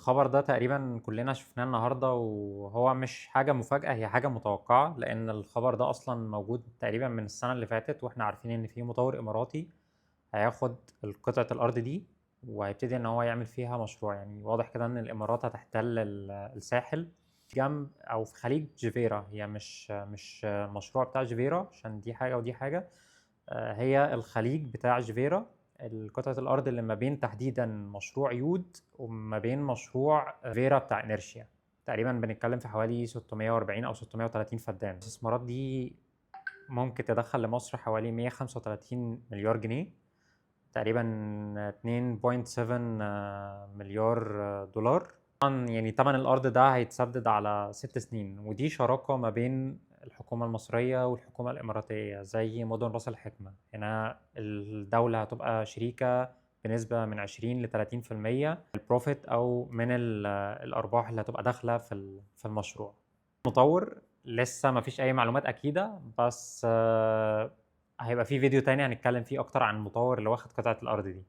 الخبر ده تقريبا كلنا شفناه النهارده، وهو مش حاجة مفاجأة، هي حاجة متوقعة، لأن الخبر ده أصلا موجود تقريبا من السنة اللي فاتت، واحنا عارفين إن في مطور إماراتي هياخد قطعة الأرض دي وهيبتدي إن هو يعمل فيها مشروع. يعني واضح كده إن الإمارات هتحتل الساحل جنب أو في خليج جفيرا. هي مش المشروع بتاع جفيرا، عشان دي حاجة ودي حاجة. هي الخليج بتاع جفيرا، قطعة الأرض اللي ما بين تحديدا مشروع يود وما بين مشروع فيرا بتاع إنرشيا. تقريبا بنتكلم في حوالي 640 أو 630 فدان. الاستثمارات دي ممكن تدخل لمصر حوالي 135 مليار جنيه، تقريبا 2.7 مليار دولار. طبعا يعني ثمن الأرض ده هيتسدد على 6 سنين، ودي شراكة ما بين الحكومة المصرية والحكومة الإماراتية زي مدن راس الحكمة. هنا الدولة هتبقى شريكة بنسبة من 20 ل 30% ال profit أو من الأرباح اللي هتبقى داخلة في المشروع. مطور لسه ما فيش أي معلومات أكيدة، بس هيبقى في فيديو تاني هنتكلم فيه أكتر عن المطور اللي واخد قطعة الأرض دي.